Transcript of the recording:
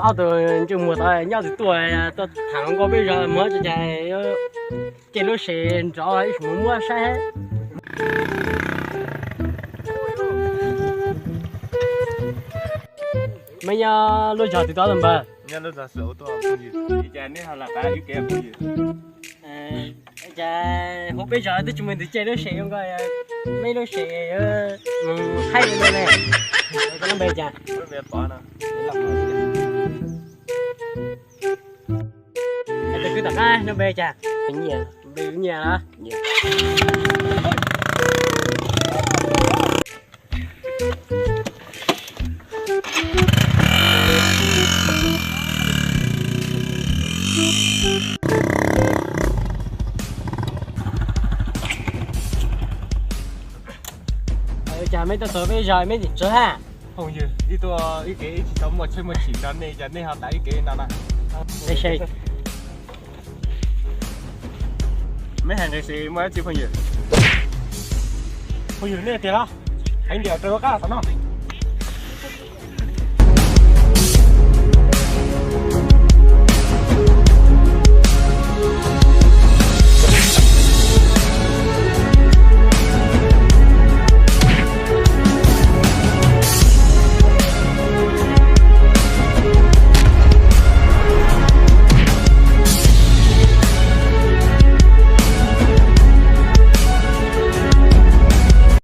Ob tug ntsej muag tod nyob twg tuaj, tuaj tham hluas nkauj peb zos muag tsis cas, caij lub sev nrov ib mus muab saib. Mej nyob lub zos twg tod npawg? Cas hu peb zos twb tsis muaj tus caij lub sev zoo nkauj, mej lub sev mus thaij li no ne. Koj lub npe cas? Tus kwv tom qab lub npe cas? Npe Nyiaj los? Cas mej tuaj txog peb zos mej tseem tsawg hab? Phooj ywg, ib tuaj ib kev ib tsis tau muaj tsheb muaj tsim nrog nej, cas nej ho tas ib kev no na? Mej hais nqe se muaj dab tsi phooj ywg? Phooj ywg, nej tiag los? Heev ntiag, rau lub qab tom no.